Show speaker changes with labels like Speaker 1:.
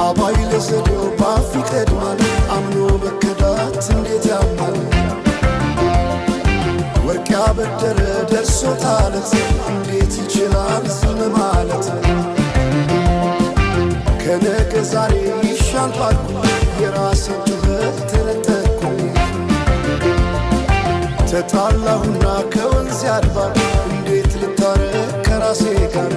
Speaker 1: አባይ ለዘዴው ባፍ ይቀድማል፣ አምኖ መከዳት እንዴት ያማል። ወርቅ ያበደረ ደርሶታለት እንዴት ይችላል ዝም ማለት? ከነገ ዛሬ ይሻል ባልኩ የራሴን ጩኸት ተነጠቅኩኝ። ተጣላሁና ከወንዝ ያድባር እንዴት ልታረቅ ከራሴ ጋር?